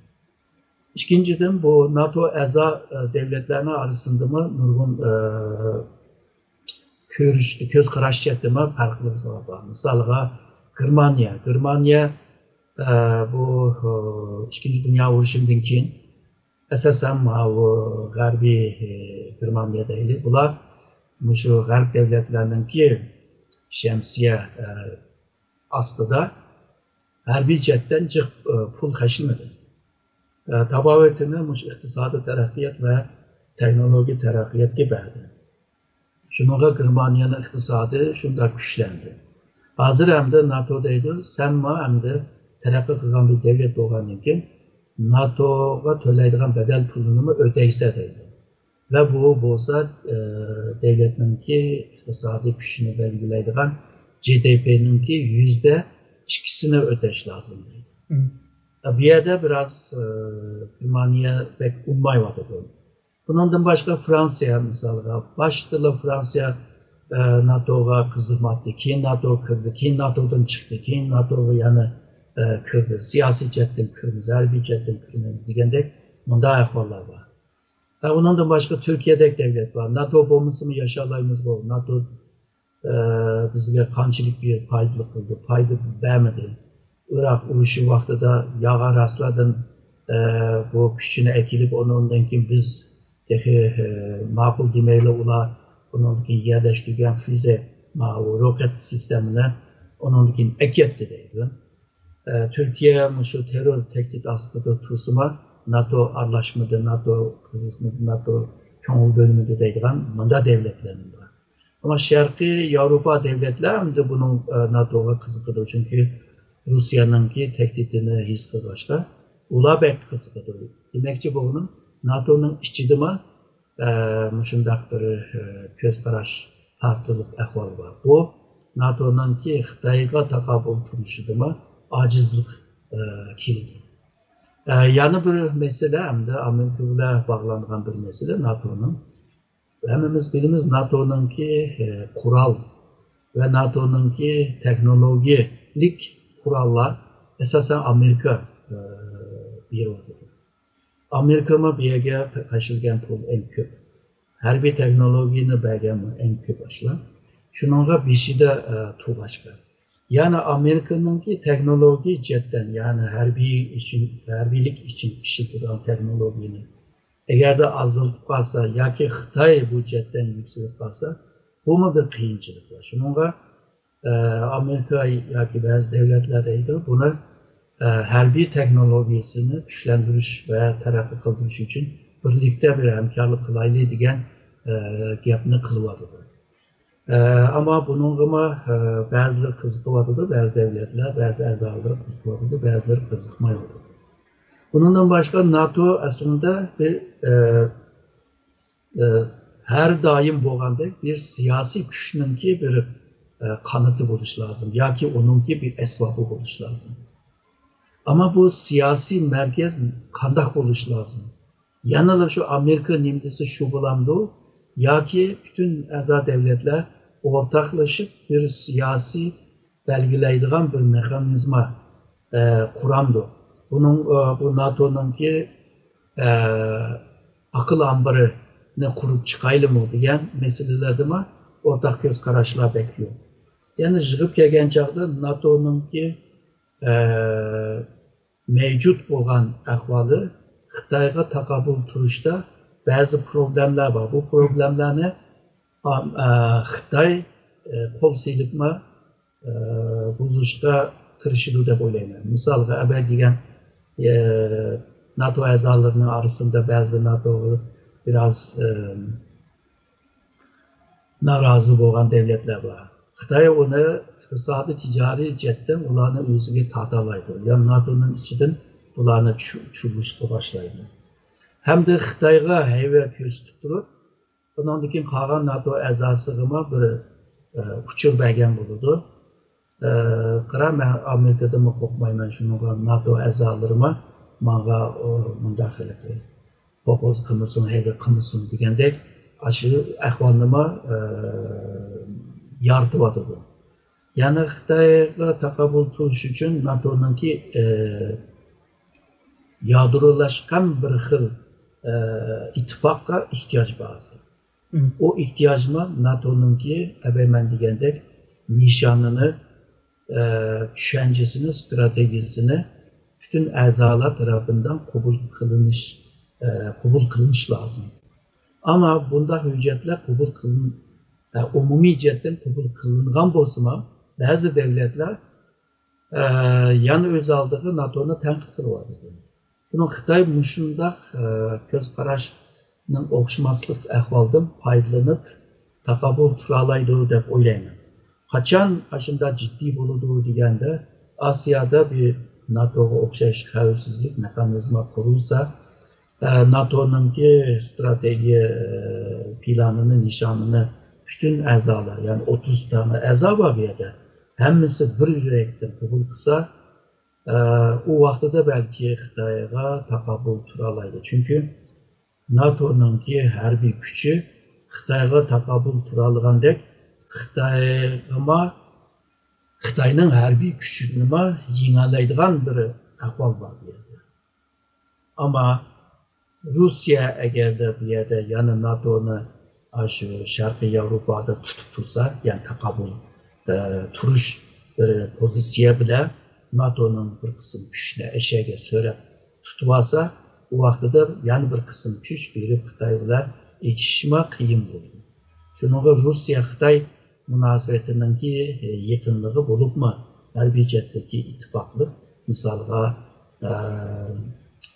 ئىككىنچىدىن، بۇ ناتو ئەزا، ئە، دۆلەتلەرنىڭ ئارىسىندىمۇ نۇرغۇن، ئە، كۆرۈش، كۆز قاراش جەھەتتىمۇ پەرقلىقلار بار. مىسالغا، گېرمانىيە. گېرمانىيە، ئە، بۇ، ئە، ئىككىنچى دۇنيا ئۇرۇشىدىن كېيىن، ئاساسەن، ماۋۇ غەربىي، ئە، گېرمانىيە دەيلى. بۇلار مۇشۇ غەرب دۆلەتلەرنىڭكى شەمسىيە، ئە، ئاستىدا ھەربىي جەھەتتىن جىق، ئە، پۇل خەجلىمىدى. ئە، تاۋابىئاتىنى مۇشۇ ئىقتىسادىي تەرەققىيات ۋە تېخنولوگىيە تەرەققىياتقا بەردى. شۇنىڭغا گېرمانىيەنىڭ ئىقتىسادى شۇنداق كۈچلەندى. ھازىر ئەمدى ناتو دەيدۇ، سەنمۇ ئەمدى تەرەققىي قىلغان بىر دۆلەت بولغاندىن كېيىن، ناتوغا تۆلەيدىغان بەدەل پۇلىنىمۇ ئۆتەيسەن دەيدۇ. ۋە بۇ بولسا، ئە، دۆلەتنىڭكى ئىقتىسادىي كۈچىنى بەلگىلەيدىغان جى دى پىنىڭكى يۈزدە ئىككىسىنى ئۆتەش لازىم دەيدۇ. مم. ئە، بۇ يەردە بىراز، ئە، گېرمانىيە بەك ئۇنىمايۋاتىدۇ. بۇنىڭدىن باشقا فرانسىيە مىسالغا، باشتىلا فرانسىيە، ئە، ناتوغا قىزىقماپتۇ، كېيىن ناتوغا كىردى، كېيىن ناتودىن چىقتى، كېيىن ناتوغا يەنە، ئە، كىردى. سىياسىي جەھەتتىن كىرىمىز، ھەربىي جەھەتتىن كىرمەيمىز دېگەندەك مۇنداق ئەھۋاللار بار. ھە، ئۇنىڭدىن باشقا تۈركىيەدەك دۆلەت بار. ناتو بولمىسىمۇ ياشالايمىزغۇ. ناتو، ئە، بىزگە قانچىلىك بىر پايدىلىق بولدى؟ پايدا بەرمىدى. ئىراق ئۇرۇشى ۋاقتىدا يالغان راستلاردىن، ئە، بۇ كۈچىنى ئەكېلىپ، ئۇنىڭدىن كېيىن بىز تېخى، ئە، ماقۇل دېمەيلا ئۇلار ئۇنىڭدىن كېيىن يەرلەشتۈرگەن فۈزە، ماۋۇ روكېت سىستېمىنى ئۇنىڭدىن كېيىن ئەكەتتى دەيدۇ. ئە، تۈركىيە مۇشۇ تېررور تەھدىت ئاستىدا تۇرسىمۇ، ناتو ئارىلاشمىدى، ناتو قىزىقمىدى، ناتو كۆڭۈل بۆلمىدى دەيدىغان مۇنداق دۆلەتلەرمۇ بار. ئەمما شەرقىي ياۋروپا دۆلەتلەر ئەمدى بۇنىڭ، ئە، ناتوغا قىزىقىدۇ، چۈنكى روسىيەنىڭكى تەھدىتىنى ھېس قىلغاچقا، ئۇلار بەك قىزىقىدۇ. دېمەكچى بولغىنىم، ناتونىڭ ئىچىدىمۇ ئە، مۇشۇنداق بىر، ئە، كۆز قاراش پەرقلىق ئەھۋال بار. بۇ ناتونىڭكى خىتايغا تاقابىل تۇرۇشىدىمۇ ئاجىزلىق، ئە، كېلىدۇ. ئە، يەنە بىر مەسىلە، ئەمدى ئامېرىكا بىلەن باغلانغان بىر مەسىلە ناتونىڭ. ھەممىمىز بىلىمىز، ناتونىڭكى، ئە، قورال ۋە ناتونىڭكى تېخنولوگىيەلىك قوراللار ئاساسەن ئامېرىكا، ئە، بېرىۋاتىدۇ. ئامېرىكىمۇ بۇ يەرگە تاشلىغان پۇل ئەڭ كۆپ. ھەربىي تېخنولوگىيەنى بەرگەنمۇ ئەڭ كۆپ ئاشۇلار. شۇنىڭغا بېشىدا، ئە، تۇرغاچقا. يەنى ئامېرىكىنىڭكى تېخنولوگىيە جەھەتتىن، يەنى ھەربىي ئۈچۈن، ھەربىيلىك ئۈچۈن ئىشلىتىدىغان تېخنولوگىيەنى ئەگەردە ئازلىتىپ قالسا ياكى خىتاي بۇ جەھەتتىن يۈكسىلىپ قالسا، بۇمۇ بىر قىيىنچىلىق بار. شۇنىڭغا ئە، ئامېرىكا ياكى بەزى دۆلەتلەر دەيدۇ، بۇنى، ئە، ھەربىي تېخنولوگىيەسىنى كۈچلەندۈرۈش ۋە تەرەققىي قىلدۇرۇش ئۈچۈن بىرلىكتە بىر ھەمكارلىق قىلايلى دېگەن، ئە، گەپنى قىلىۋاتىدۇ. ئە، ئەمما بۇنىڭغىمۇ، ئە، بەزىلىرى قىزىقىۋاتىدۇ، بەزى دۆلەتلەر، بەزى ئەزالىرى قىزىقىۋاتىدۇ، بەزىلىرى قىزىقمايۋاتىدۇ. بۇنىڭدىن باشقا ناتو ئەسلىدە بىر، ئە، ئە، ھەر دائىم بولغاندەك بىر سىياسىي كۈچنىڭكى بىر، ئە، قانىتى بولۇشى لازىم ياكى ئۇنىڭكى بىر ئەسۋابى بولۇشى لازىم. ئەمما بۇ سىياسىي مەركەز قانداق بولۇشى لازىم؟ يەنىلا شۇ ئامېرىكا نېمە دېسە شۇ بولامدۇ؟ ياكى پۈتۈن ئەزا دۆلەتلەر ئورتاقلىشىپ بىر سىياسىي بەلگىلەيدىغان بىر مېخانىزما، ئە، قۇرامدۇ؟ بۇنىڭ، ئە، بۇ ناتونىڭكى، ئە، ئاقىل ئامبىرىنى قۇرۇپ چىقايلىمۇ دېگەن مەسىلىلەردىمۇ ئورتاق كۆز قاراشلار بەك يوق. يەنى يىغىپ كەلگەن چاغدا ناتونىڭكى، ئە، مەۋجۇت بولغان ئەھۋالى خىتايغا تاقابىل تۇرۇشتا بەزى پروبلېمىلار بار. بۇ پروبلېمىلارنى ئام-، ئە، خىتاي، ئە، قول سېلىپمۇ، ئە، بۇزۇشقا تىرىشىدۇ دەپ ئويلايمەن. مىسالغا، ئەبەر دېگەن، ئە، ناتو ئەزالىرىنىڭ ئارىسىدا بەزى ناتوغا بىراز، ئە، نارازى بولغان دۆلەتلەر بار. خىتاي ئۇنى ئىقتىسادىي، تىجارىي جەھەتتىن ئۇلارنى ئۆزىگە تارتالايدۇ. يا ناتونىڭ ئىچىدىن بۇلارنى چۈ-، چۈشۈرۈشكە باشلايدۇ. ھەمدە خىتايغا ھەيۋە كۆرسىتىپ تۇرۇپ، ئۇنىڭدىن كېيىن قالغان ناتو ئەزاسىغىمۇ بىر، ئە، ئۇچۇر بەرگەن بولىدۇ. ئە، قارا، مەن ئامېرىكىدىنمۇ قورقمايمەن، شۇنىڭغا ناتو ئەزالىرىمۇ ماڭا، ئۇ، مۇنداق ھېلىقى پوپوز قىلمىسۇن، ھەيۋە قىلمىسۇن دېگەندەك، ئاشۇ ئەھۋالنىمۇ، ئە، يارىتىۋاتىدۇ. يەنى خىتايغا تاقابىل تۇرۇش ئۈچۈن ناتونىڭكى، ئە، يادرولاشقان بىر خىل، ئە، ئىتتىپاققا ئېھتىياج بار. ئۇ ئېھتىياجمۇ ناتونىڭكى، ئەبەي مەن دېگەندەك، نىشانىنى، ئە، چۈشەنچىسىنى، ستراتېگىيەسىنى پۈتۈن ئەزالار تەرىپىدىن قوبۇل قىلىنىش، ئە، قوبۇل قىلىنىش لازىم. ئەمما بۇنداق ھۆججەتلەر قوبۇل قىلىن-، ئە، ئومۇمىي جەھەتتىن قوبۇل قىلىنغان بولسىمۇ، بەزى دەۋلەتلەر ئە، يەنە ئۆز ئالدىغا ناتونى تەنقىد قىلىۋاتىدۇ. بۇنىڭ خىتاي مۇشۇنداق، ئە، كۆز قاراشنىڭ ئوخشىماسلىق ئەھۋالدىن پايدىلىنىپ تاقابىل تۇرالايدۇ دەپ ئويلايمەن. قاچان ئاشۇنداق جىددىي بولىدۇ دېگەندە، ئاسىيادا بىر ناتوغا ئوخشاش خەۋپسىزلىك مېخانىزمى قۇرۇلسا، ئە، ناتونىڭكى ستراتېگىيە، ئە، پىلانىنى، نىشانىنى پۈتۈن ئەزالار، يەنى ئوتتۇز دانە ئەزا بار بۇ يەردە، ھەممىسى بىر يۈرەكتىن قوبۇل قىلسا، ئە، ئۇ ۋاقتىدا بەلكى خىتايغا تاقابىل تۇرالايدۇ. چۈنكى ناتونىڭكى ھەربىي كۈچى خىتايغا تاقابىل تۇرالىغاندەك، خىتايغىمۇ، خىتاينىڭ ھەربىي كۈچىنىمۇ يېڭەلەيدىغان بىر ئەھۋال بار بۇ يەردە. ئەمما روسىيە ئەگەردە بۇ يەردە يەنە ناتونى ئاشۇ شەرقىي ياۋروپادا تۇتۇپ تۇرسا، يەنى تاقابىل، ئە، تۇرۇش بىر پوزىتسىيە بىلەن ناتونىڭ بىر قىسىم كۈچىنى ئەشەگە سۆرەپ تۇتۇۋالسا، ئۇ ۋاقتىدا يەنە بىر قىسىم كۈچ بېرىپ خىتاي بىلەن ئېچىشما قىيىن بولىدۇ. شۇنىڭغا روسىيە خىتاي مۇناسىۋىتىنىڭكى يېقىنلىقى بولۇپمۇ ھەربىي جەھەتتىكى ئىتتىپاقلىق، مىسالغا، ئە،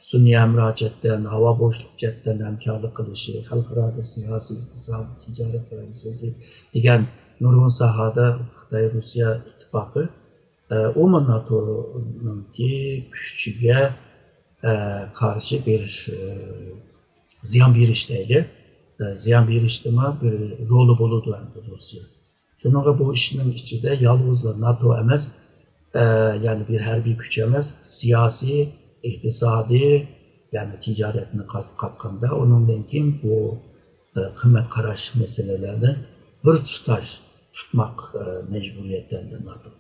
سۈنئىي ھەمراھ جەھەتتىن، ھاۋا بوشلۇق جەھەتتىن ھەمكارلىق قىلىشى، خەلقئارادا سىياسىي، ئىقتىسادىي، تىجارەت ۋە سۆزى دېگەن نۇرغۇن ساھەدە خىتاي روسىيە ئىتتىپاقى، ئە، ئومۇمەن ناتونىڭكى كۈچىگە، ئە، قارشى بېرىش، ئە، زىيان بېرىش دەيلى. ئە، زىيان بېرىشتىمۇ بىر رولى بولىدۇ ئەمدى روسىيە. شۇنىڭغا بۇ ئىشنىڭ ئىچىدە يالغۇزلا ناتو ئەمەس، ئە، يەنى بىر ھەربىي كۈچ ئەمەس، سىياسىي، ئىقتىسادىي، يەنى تىجارەتنى قات-، قاتقاندا ئۇنىڭدىن كېيىن بۇ، ئە، قىممەت قاراش مەسىلىلەرنى بىر تۇتاش تۇتماق، ئە، مەجبۇرىيەتتە ئەمدى ناتو.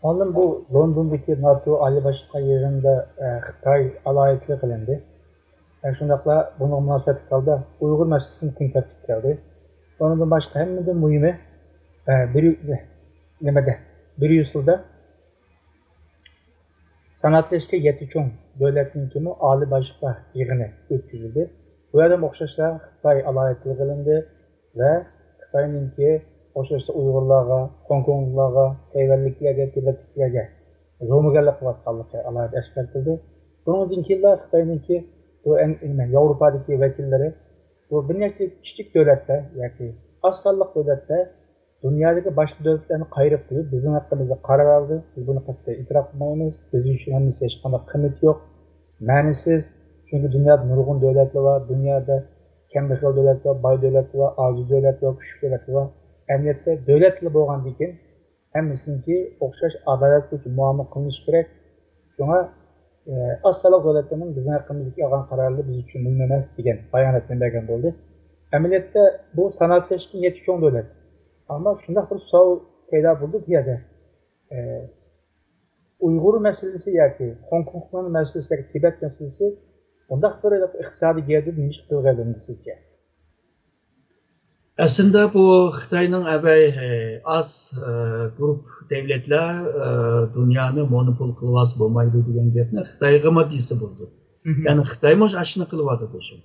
ئاندىن بۇ لوندوندىكى ناتو ئالىي باشلىقلار يىغىنىدا، ئە، خىتاي ئالاھىدىلىك قىلىندى. ئە، شۇنداقلا بۇنىڭغا مۇناسىۋەتلىك ھالدا ئۇيغۇر مەسىلىسىمۇ كۈن تەرتىپكە كەلدى. ئۇنىڭدىن باشقا ھەممىدىن مۇھىمى، ئە، بىر، نېمىدە، بىر يۈز يىلدا سانائەتلەشكەن يەتتە چوڭ دۆلەتنىڭكىمۇ ئالىي باشلىقلار يىغىنى ئۆتكۈزۈلدى. بۇ يەردىمۇ ئوخشاشلا خىتاي ئالاھىدىلىك قىلىندى. ۋە خىتاينىڭكى ئوخشاشلا ئۇيغۇرلارغا، خوڭكوڭلۇقلارغا، تەيۋەنلىكلەرگە، تىبەتلىكلەرگە زومىگەرلىك قىلىۋاتقانلىقى ئالاھىدە ئاشكارا قىلدى. بۇنىڭدىن كېيىنلا خىتاينىڭكى بۇ ئەن-، نېمە، ياۋروپادىكى ۋەكىللىرى بۇ بىر نەچچە كىچىك دۆلەتلەر ياكى ئاز سانلىق دۆلەتلەر دۇنيادىكى باشقا دۆلەتلەرنى قايرىپ قويۇپ، بىزنىڭ ھەققىمىزدە قارار ئالدى، بىز بۇنى قەتئىي ئېتىراپ قىلمايمىز، بىز ئۈچۈن ھەممىسى ھېچقانداق قىممىتى يوق، مەنىسىز. چۈنكى دۇنيادا نۇرغۇن دۆلەتلەر بار، دۇنيادا كەمبەغەل دۆلەتلەر بار، باي دۆلەتلەر بار، ئاجىز دۆلەتلەر بار، كۈچلۈك دۆلەتلەر بار. ئەمەلىيەتتە دۆلەتلەر بولغاندىن كېيىن ھەممىسىنىڭكى ئوخشاش ئادالەت بويىچە مۇئامىلە قىلىنىشى كېرەك. شۇڭا، ئە، ئاز سانلىق دۆلەتلەرنىڭ بىزنىڭ ھەققىمىزدىكى ئالغان قارارلىرى بىز ئۈچۈن مۇھىم ئەمەس دېگەن باياناتنى بەرگەن بولدى. ئەمەلىيەتتە بۇ سانائەتلەشكەن يەتتە چوڭ دۆلەت. ئەمما شۇنداق بىر سوئال پەيدا بولدى بۇ يەردە. ئە، ئۇيغۇر مەسىلىسى ياكى خوڭكوڭلۇقلارنىڭ مەسىلىسى ياكى تىبەت مەسىلىسى بۇنداق بىر ئىقتىسادىي گەۋدىدە نېمە ئىش قىلغىلى ئۇنىمىز سىزچە؟ ئەسلىدە بۇ خىتاينىڭ ئەبەي، ئاز، ئە، گۇرۇپ دەۋلەتلەر، ئە، دۇنيانى مونوپول قىلىۋالسا بولمايدۇ دېگەن گەپنى خىتايغىمۇ دېسە بولىدۇ. مهم. يەنى خىتايمۇ ئاشۇنى قىلىۋاتىدۇ شۇ.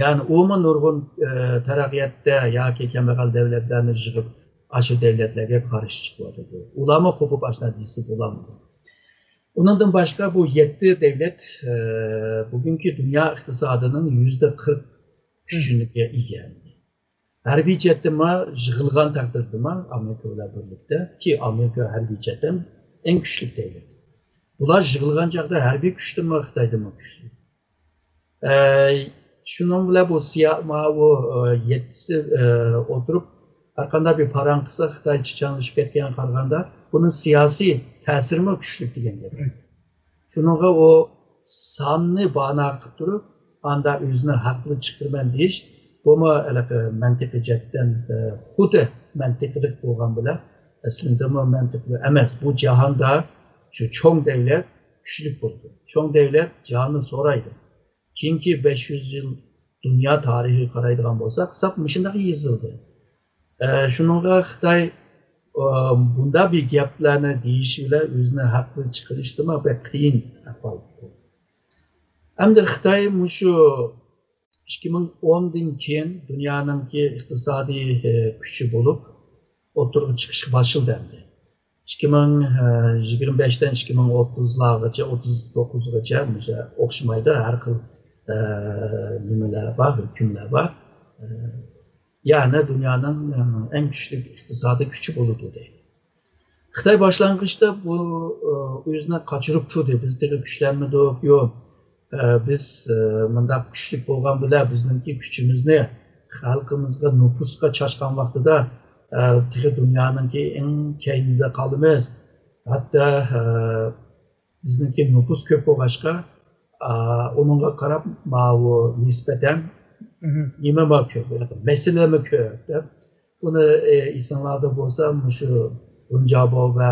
يەنى ئۇمۇ نۇرغۇن، ئە، تەرەققىياتتا ياكى كەمبەغەل دەۋلەتلەرنى يىغىپ، ئاشۇ دەۋلەتلەرگە قارشى چىقىۋاتىدۇ. ئۇلارمۇ قوپۇپ ئاشۇنداق دېسە بولالمىدى. ئۇنىڭدىن باشقا بۇ يەتتە دەۋلەت، ئە، بۈگۈنكى دۇنيا ئىقتىسادىنىڭ يۈزدە قىرىق كۈچىگە ئىگە. ھەربىي جەھەتتىمۇ يىغىلغان تەقدىردىمۇ ئامېرىكا بىلەن بىرلىكتە، كى ئامېرىكا ھەربىي جەھەتتىن ئەڭ كۈچلۈك دەۋلەت. بۇلار يىغىلغان چاغدا ھەربىي كۈچتىمۇ خىتايدىنمۇ كۈچلۈك. ئە، شۇنىڭ بىلەن بۇ سىيا-، ماۋۇ، ئە، يەتتىسى، ئە، ئولتۇرۇپ، ھەرقانداق بىر پاراڭ قىلسا، خىتاي چىچاڭلىشىپ كەتكەن قارىغاندا، بۇنىڭ سىياسىي تەسىرىمۇ كۈچلۈك دېگەن گەپ. شۇنىڭغا ئۇ ساننى بانا قىلىپ تۇرۇپ، ئاندا ئۆزىنى ھەقلىك چىقىرىمەن دېيىش، بۇمۇ ھېلىقى مەنتىقىي جەھەتتىن، ئە، خۇددى مەنتىقىلىق بولغان بىلەن، ئەسلىدىمۇ مەنتىقلىق ئەمەس. بۇ جاھاندا شۇ چوڭ دەۋلەت كۈچلۈك بولىدۇ. چوڭ دەۋلەت جاھاننى سورايدۇ. كېيىنكى بەش يۈز يىل دۇنيا تارىخىغا قارايدىغان بولساق، ھېساب مۇشۇنداق يېزىلدى. ئە، شۇنىڭغا خىتاي، ئە، بۇنداق بىر گەپلەرنى دېيىشى بىلەن ئۆزىنى ھەقلىك چىقىرىشتىمۇ بەك قىيىن ئەھۋال. ئەمدى خىتاي مۇشۇ ئىككى مىڭ ئوندىن كېيىن دۇنيانىڭكى ئىقتىسادىي، ئە، كۈچى بولۇپ ئوتتۇرىغا چىقىشقا باشلىدى ئەمدى. ئىككى مىڭ يىگىرمە بەشتىن ئىككى مىڭ ئوتتۇزلارغىچە، ئوتتۇز توققۇزغىچە مۇشۇ ئوخشىمايدۇ، ھەر خىل، ئە، نېمىلەر بار، ھۆكۈملەر بار. ئە، يەنى دۇنيانىڭ، ئە، ئەڭ كۈچلۈك ئىقتىسادىي كۈچى بولىدۇ دەيدۇ. خىتاي باشلانغۇچتا بۇ، ئە، ئۆزىنى قاچۇرۇپ تۇردى، بىز تېخى كۈچلەنمىدۇق، يوق، ئە، بىز، ئە، مۇنداق كۈچلۈك بولغان بىلەن بىزنىڭكى كۈچىمىزنى خەلقىمىزگە، نوپۇسقا چاچقان ۋاقتىدا، ئە، تېخى دۇنيانىڭكى ئەڭ كەينىدە قالىمىز. ھەتتا، ئە، بىزنىڭكى نوپۇس كۆپ بولغاچقا، ئە، ئۇنىڭغا قاراپ ماۋۇ نىسبەتەن نېمىمۇ كۆپ، مەسىلىمۇ كۆپ دەپ، بۇنى، ئە، ئېسىڭلاردا بولسا مۇشۇ ۋېن جياباۋ ۋە،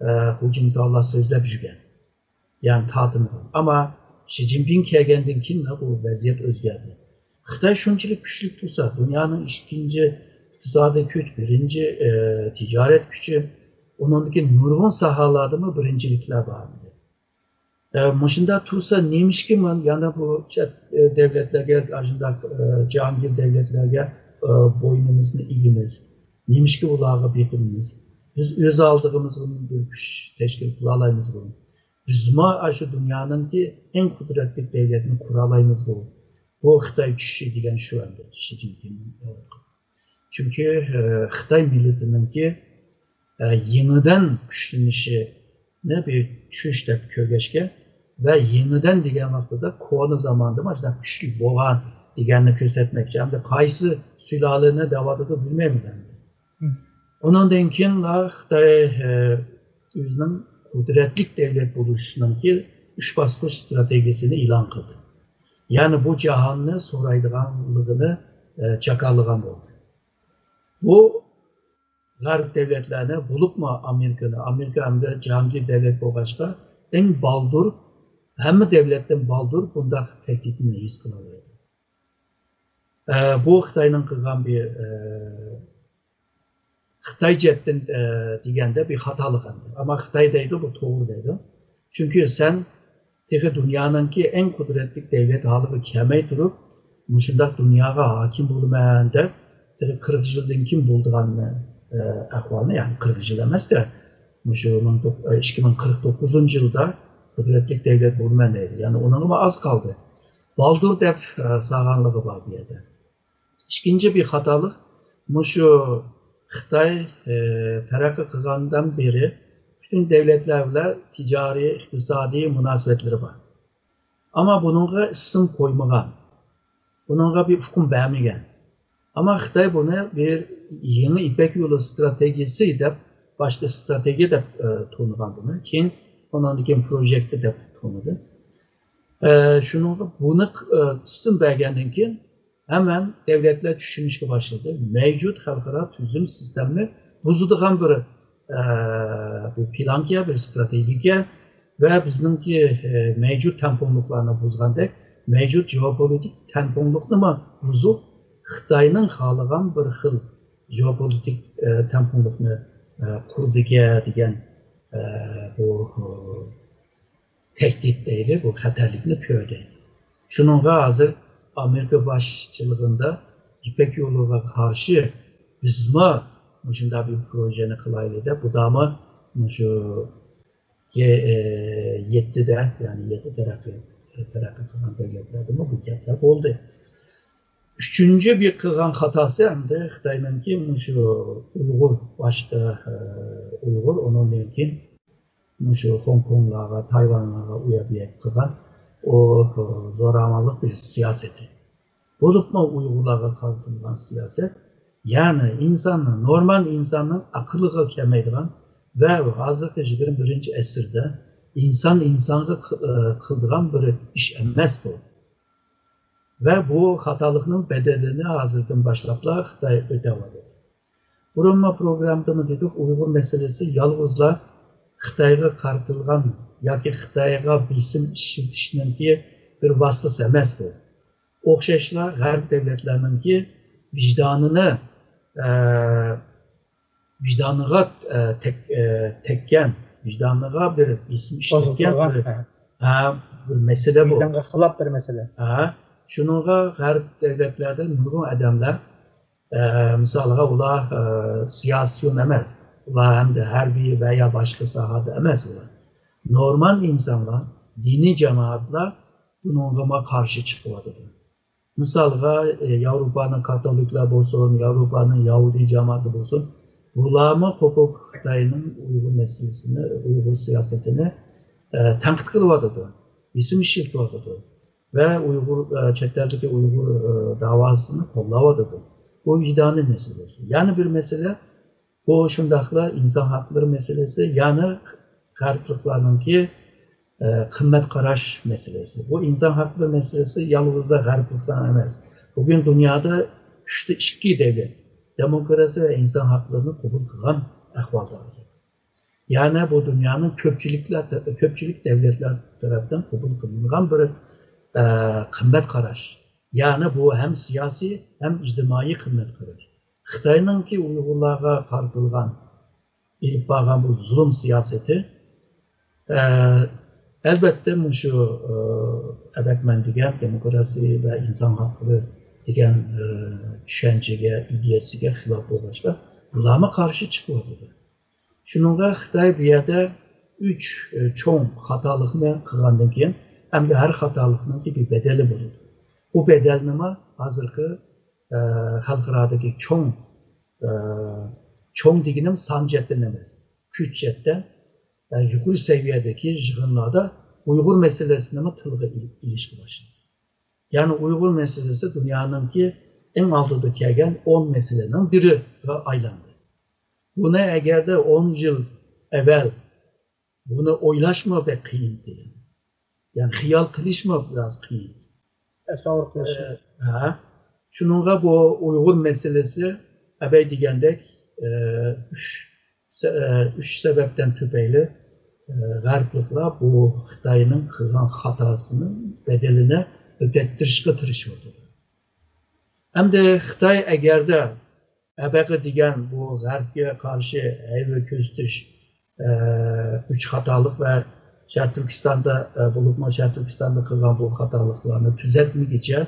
ئە، خۇ جىنتاۋلار سۆزلەپ يۈرگەن. يەنى تارتىنغان. ئەمما شى جىنپىڭ كەلگەندىن كېيىن بۇ ۋەزىيەت ئۆزگەردى. خىتاي شۇنچىلىك كۈچلۈك تۇرسا، دۇنيانىڭ ئىككىنچى ئىقتىسادىي كۈچ، بىرىنچى، ئە، تىجارەت كۈچى، ئۇنىڭدىكى نۇرغۇن ساھەلەردىمۇ بىرىنچىلىكلەر بار ئىدى. ئە، مۇشۇنداق تۇرسا، نېمىشقا مەن يەنە بۇ چەت، ئە، دەۋلەتلەرگە، ئاشۇنداق، ئە، جاھانگىر دەۋلەتلەرگە، ئە، بوينىمىزنى ئېگىمىز؟ نېمىشقا ئۇلارغا بېقىنىمىز؟ بىز ئۆز ئالدىغىمىزغا بىر كۈچ تەشكىل قىلالايمىزغۇ؟ بىزمۇ ئاشۇ دۇنيانىڭكى ئەڭ قۇدرەتلىك دەۋلەتنى قۇرالايمىزغۇ؟ بۇ خىتاي چۈشى دېگەن شۇ ئەمدى، شى جىنپىڭنىڭ. چۈنكى، ئە، خىتاي مىللىتىنىڭكى، ئە، يېڭىدىن كۈچلىنىشىنى بىر چۈش دەپ كۆرگەچكە ۋە يېڭىدىن دېگەن ۋاقتىدا كونا زاماندا مانا شۇنداق كۈچلۈك بولغان دېگەننى كۆرسەتمەكچى. ئەمدى قايسى سۇلالىنى دەۋاتىدۇ بىلمەيمىز ئەمدى. ئۇنىڭدىن كېيىنلا خىتاي، ئە، ئۆزىنىڭ قۇدرەتلىك دەۋلەت بولۇشىنىڭكى ئۈچ باسقۇچ ستراتېگىيەسىنى ئېلان قىلدى. يەنى بۇ جاھاننى سورايدىغانلىقىنى، ئە، جاكارلىغان بولدى. بۇ غەرب دەۋلەتلەرنى، بولۇپمۇ ئامېرىكىنى، ئامېرىكا ئەمدى جاھانگىر دەۋلەت بولغاچقا، ئەڭ بالدۇر، ھەممە دەۋلەتتىن بالدۇر بۇنداق تەھدىتنى ھېس قىلالايدۇ. ئە، بۇ خىتاينىڭ قىلغان بىر، ئە، خىتاي جەھەتتىن، ئە، دېگەندە بىر خاتالىق ئەمدى. ئەمما خىتاي دەيدۇ، بۇ توغرا دەيدۇ. چۈنكى سەن تېخى دۇنيانىڭكى ئەڭ قۇدرەتلىك دەۋلەت ھالىغا كەلمەي تۇرۇپ، مۇشۇنداق دۇنياغا ھاكىم بولىمەن دەپ، تېخى قىرىق يىلدىن كېيىن بولىدىغان، ئە، ئەھۋالنى، يەنى قىرىق يىل ئەمەس-دە، مۇشۇ مىڭ توق-، ئە، ئىككى مىڭ قىرىق توققۇزىنچى يىلدا قۇدرەتلىك دەۋلەت بولىمەن دەيدۇ. يەنى ئۇنىڭغىمۇ ئاز قالدى. بالدۇر دەپ، ئە، سالغانلىقى بار بۇ يەردە. ئىككىنچى بىر خاتالىق، مۇشۇ خىتاي، ئى، تەرەققىي قىلغاندىن بېرى پۈتۈن دۆلەتلەر بىلەن تىجارىي، ئىقتىسادىي مۇناسىۋەتلىرى بار. ئەمما بۇنىڭغا ئىسىم قويمىغان، بۇنىڭغا بىر ئۇقۇم بەرمىگەن. ئەمما خىتاي بۇنى بىر يېڭى يىپەك يولى ستراتېگىيىسى دەپ، باشتا ستراتېگىيە دەپ، ئى، تونۇغان بۇنى، كېيىن ئۇنىڭدىن كېيىن پروژېكت دەپ تونۇدى. ئى، شۇنىڭغا بۇنى، ئى، ئىسىم بەرگەندىن كېيىن، ھەممە دۆلەتلەر چۈشىنىشكە باشلىدى. مەۋجۇت خەلقئارا تۈزۈم سىستېمىنى بۇزىدىغان بىر، ئە، بىر پىلانكەن، بىر ستراتېگىيەكەن ۋە بىزنىڭكى، ئە، مەۋجۇت تەڭپۇڭلۇقلارنى بۇزغاندەك، مەۋجۇت جېئوپولىتىك تەڭپۇڭلۇقنىمۇ بۇزۇپ، خىتاينىڭ خالىغان بىر خىل جېئوپولىتىك، ئە، تەڭپۇڭلۇقنى، ئە، قۇرىدىكەن دېگەن، ئە، بۇ، ئە، تەھدىت دەيلى، بۇ خەتەرلىكنى كۆردى. شۇنىڭغا ھازىر ئامېرىكا باشچىلىقىدا يىپەك يولىغا قارشى بىزمۇ مۇشۇنداق بىر پروژېنى قىلايلى دەپ، بۇدامۇ مۇشۇ يە-، ئە، يەتتىدە، يەنى يەتتە تەرەققىي، تەرەققىي قىلغان دۆلەتلەردىمۇ بۇ گەپلەر بولدى. ئۈچىنچى بىر قىلغان خاتاسى ئەمدى خىتاينىڭكى مۇشۇ ئۇيغۇر باشتا، ئە، ئۇيغۇر، ئۇنىڭدىن كېيىن مۇشۇ خوڭكوڭلارغا، تايۋانلارغا ئۇ يەر بۇ يەر قىلغان ئۇ زوراۋانلىق بىر سىياسىتى. بولۇپمۇ ئۇيغۇرلارغا قارىتىلغان سىياسەت يەنى ئىنساننىڭ، نورمال ئىنساننىڭ ئەقلىگە كەلمەيدىغان ۋە ھازىرقى يىگىرمە بىرىنچى ئەسىردە ئىنسان ئىنسانغا قى-، ئى، قىلىدىغان بىر ئىش ئەمەس بۇ. ۋە بۇ خاتالىقنىڭ بەدىلىنى ھازىردىن باشلاپلا خىتاي ئۆتەۋاتىدۇ. بۇرۇنمۇ پروگراممىدىمۇ دېدۇق، ئۇيغۇر مەسىلىسى يالغۇزلا خىتايغا قارىتىلغان ياكى خىتايغا بېسىم ئىشلىتىشنىڭكى بىر ۋاسىتىسى ئەمەس بۇ. ئوخشاشلا غەرب دۆلەتلەرنىڭكى ۋىجدانىنى، ئە، ۋىجدانىغا، ئە، تەك-، ئە، تەگكەن، ۋىجدانىغا بىر بېسىم ئىشلەتكەن بىر، ھە، بىر مەسىلە بۇ. ۋىجدانغا خىلاپ بىر مەسىلە. ھە، شۇنىڭغا غەرب دۆلەتلەردە نۇرغۇن ئادەملەر، ئە، مىسالغا، ئۇلار، ئە، سىياسىيون ئەمەس، ئۇلار ھەمدە ھەربىي ۋە يا باشقا ساھەدە ئەمەس ئۇلار. نورمال ئىنسانلار، دىنىي جامائەتلەر بۇنىڭغىمۇ قارشى چىقىۋاتىدۇ. مىسالغا، ئە، ياۋروپانىڭ كاتولىكلار بولسۇن، ياۋروپانىڭ يەھۇدىي جامائىتى بولسۇن، بۇلارمۇ قوپۇپ خىتاينىڭ ئۇيغۇر مەسىلىسىنى، ئۇيغۇر سىياسىتىنى، ئە، تەنقىد قىلىۋاتىدۇ، بېسىم ئىشلىتىۋاتىدۇ. ۋە ئۇيغۇر، ئە، چەت ئەلدىكى ئۇيغۇر، ئە، داۋاسىنى قوللاۋاتىدۇ. بۇ ۋىجدانىي مەسىلىسى. يەنە بىر مەسىلە، بۇ شۇنداقلا ئىنسان ھەقلىرى مەسىلىسى، يەنى غەربلىكلارنىڭكى، ئە، قىممەت قاراش مەسىلىسى. بۇ ئىنسان ھەقلىرى مەسىلىسى يالغۇزلا غەربلىكلەر ئەمەس. بۈگۈن دۇنيادا ئۈچتە ئىككى دۆلەت دېموكراتىيە ۋە ئىنسان ھەقلىرىنى قوبۇل قىلغان ئەھۋالدا ھازىر. يەنى بۇ دۇنيانىڭ كۆپچىلىكلەر، كۆپچىلىك دۆلەتلەر تەرەپتىن قوبۇل قىلىنغان بىر، ئە، قىممەت قاراش. يەنى بۇ ھەم سىياسىي، ھەم ئىجتىمائىي قىممەت قاراش. خىتاينىڭكى ئۇيغۇرلارغا قارىتىلغان، ئېلىپ بارغان بۇ زۇلۇم سىياسىتى، ئە، ئەلۋەتتە، مۇشۇ، ئە، ئەبەكمەن دېگەن دېموكراتىيە ۋە ئىنسان ھەقلىرى دېگەن، ئە، چۈشەنچىگە، ئىدىيەسىگە خىلاپ بولغاچقا، بۇلارمۇ قارشى چىقىۋاتىدۇ. شۇنىڭغا خىتاي بۇ يەردە ئۈچ، ئە، چوڭ خاتالىقنى قىلغاندىن كېيىن، ئەمدى ھەر خاتالىقنىڭكى بىر بەدەلى بولىدۇ. بۇ بەدەلنىمۇ ھازىرقى، ئە، خەلقئارادىكى چوڭ، ئە، چوڭ دېگىنىم سان جەھەتتىن ئەمەس، كۈچ جەھەتتە، ئە، يۇقىرى سەۋىيەدىكى يىغىنلاردا ئۇيغۇر مەسىلىسىنىمۇ تىلغا ئېلىپ، ئېلىشقا باشلىدى. يەنى ئۇيغۇر مەسىلىسى دۇنيانىڭكى ئەڭ ئالدىدا كەلگەن ئون مەسىلىنىڭ بىرىگە ئايلاندى. بۇنى ئەگەردە ئون يىل ئەۋۋەل بۇنى ئويلاشمۇ بەك قىيىن ئىدى. يەنى خىيال قىلىشمۇ بىراز قىيىن. تەسەۋۋۇر قىلىش. ئە، ھە. شۇنىڭغا بۇ ئۇيغۇر مەسىلىسى ئەبەي دېگەندەك، ئە، ئۈچ سە-، ئە، ئۈچ سەۋەبتىن تۈپەيلى، ئە، غەربلىكلەر بۇ خىتاينىڭ قىلغان خاتاسىنىڭ بەدىلىنى ئۆتەتتۈرۈشكە تىرىشىۋاتىدۇ. ئەمدى خىتاي ئەگەردە ئەبەقە دېگەن بۇ غەربكە قارشى ھەيۋە كۆرسىتىش، ئە، ئۈچ خاتالىق ۋە شەرقىي تۈركىستاندا، ئە، بولۇپمۇ شەرقىي تۈركىستاندا قىلغان بۇ خاتالىقلارنى تۈزەتمىگىچە،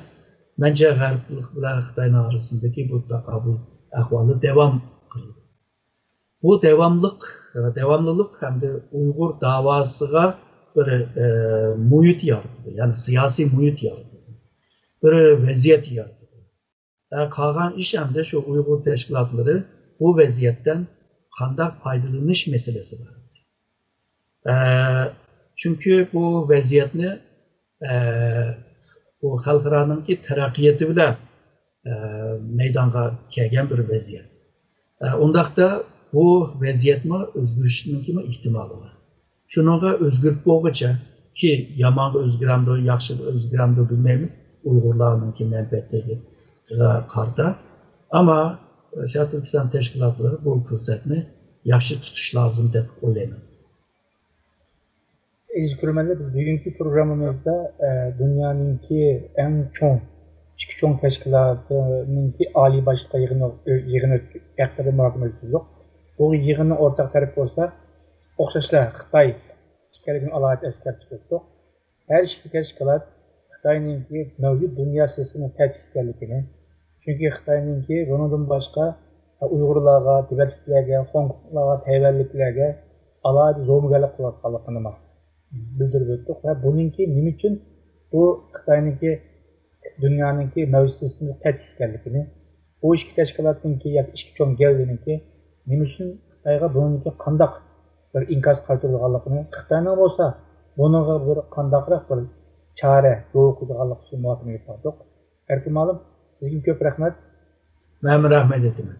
مەنچە غەربلىك بىلەن خىتاينىڭ ئارىسىدىكى بۇ تاقابىل ئەھۋالى داۋام قىلىدۇ. بۇ داۋاملىق، ئە، داۋاملىلىق ھەمدە ئۇيغۇر داۋاسىغا بىر، ئە، مۇھىت يارىتىدۇ، يەنى سىياسىي مۇھىت يارىتىدۇ، بىر ۋەزىيەت يارىتىدۇ. ئە، قالغان ئىش ئەمدى شۇ ئۇيغۇر تەشكىلاتلىرى بۇ ۋەزىيەتتىن قانداق پايدىلىنىش مەسىلىسى بار. ئە، چۈنكى بۇ ۋەزىيەتنى، ئە، بۇ خەلقئارانىڭكى تەرەققىياتى بىلەن، ئە، مەيدانغا كەلگەن بىر ۋەزىيەت. ئە، ئۇنداقتا بۇ ۋەزىيەتمۇ ئۆزگىرىشنىڭكىمۇ ئېھتىمالى بار. شۇنىڭغا ئۆزگىرىپ بولغۇچە، كى يامانغا ئۆزگىرەمدۇ، ياخشىغا ئۆزگىرەمدۇ بىلمەيمىز، ئۇيغۇرلارنىڭكى مەنپەئەتلىرىگە قارىتا. ئەمما شەرقىي تۈركىستان تەشكىلاتلىرى بۇ پۇرسەتنى ياخشى تۇتۇش لازىم دەپ ئويلايمەن. ئەزىز كۆرۈرمەنلەر، بىز بۈگۈنكى پروگراممىمىزدا، ئە، دۇنيانىڭكى ئەڭ چوڭ، ئىككى چوڭ تەشكىلاتىنىڭكى ئالىي باشلىقلار يىغىنى، يىغىنى ھەققىدە مۇھاكىمە ئۆتكۈزدۇق. بۇ يىغىننىڭ ئورتاق تەرىپى بولسا، ئوخشاشلا خىتاي ئىكەنلىكىنى ئالاھىدە ئەسكەرتىپ ئۆتتۇق. ھەر ئىككى تەشكىلات خىتاينىڭكى مەۋجۇت دۇنيا سىستېمىسى تەتۈر ئىكەنلىكىنى، چۈنكى خىتاينىڭكى بۇنىڭدىن باشقا ئۇيغۇرلارغا، تىبەتلىكلەرگە، خوڭكوڭلارغا، تەيۋەنلىكلەرگە ئالاھىدە زومىگەرلىك قىلىۋاتقانلىقىنىمۇ بىلدۈرۈپ ئۆتتۇق ۋە بۇنىڭكى نېمە ئۈچۈن بۇ خىتاينىڭكى دۇنيانىڭكى مەۋجۇت سىستېمىسى تەتۈر ئىكەنلىكىنى، بۇ ئىككى تەشكىلاتنىڭكى ياكى ئىككى چوڭ گەۋدىنىڭكى نېمە ئۈچۈن خىتايغا بۇنىڭكى قانداق بىر ئىنكاس قايتۇرىدىغانلىقىنى، خىتاينىڭ بولسا بۇنىڭغا بىر قانداقراق بىر چارە يولغا قويىدىغانلىقى ئۈچۈن مۇھاكىمىگە باردۇق. ئەركىن مۇئەللىم، سىزگە كۆپ رەھمەت. مەنمۇ رەھمەت ئېيتىمەن.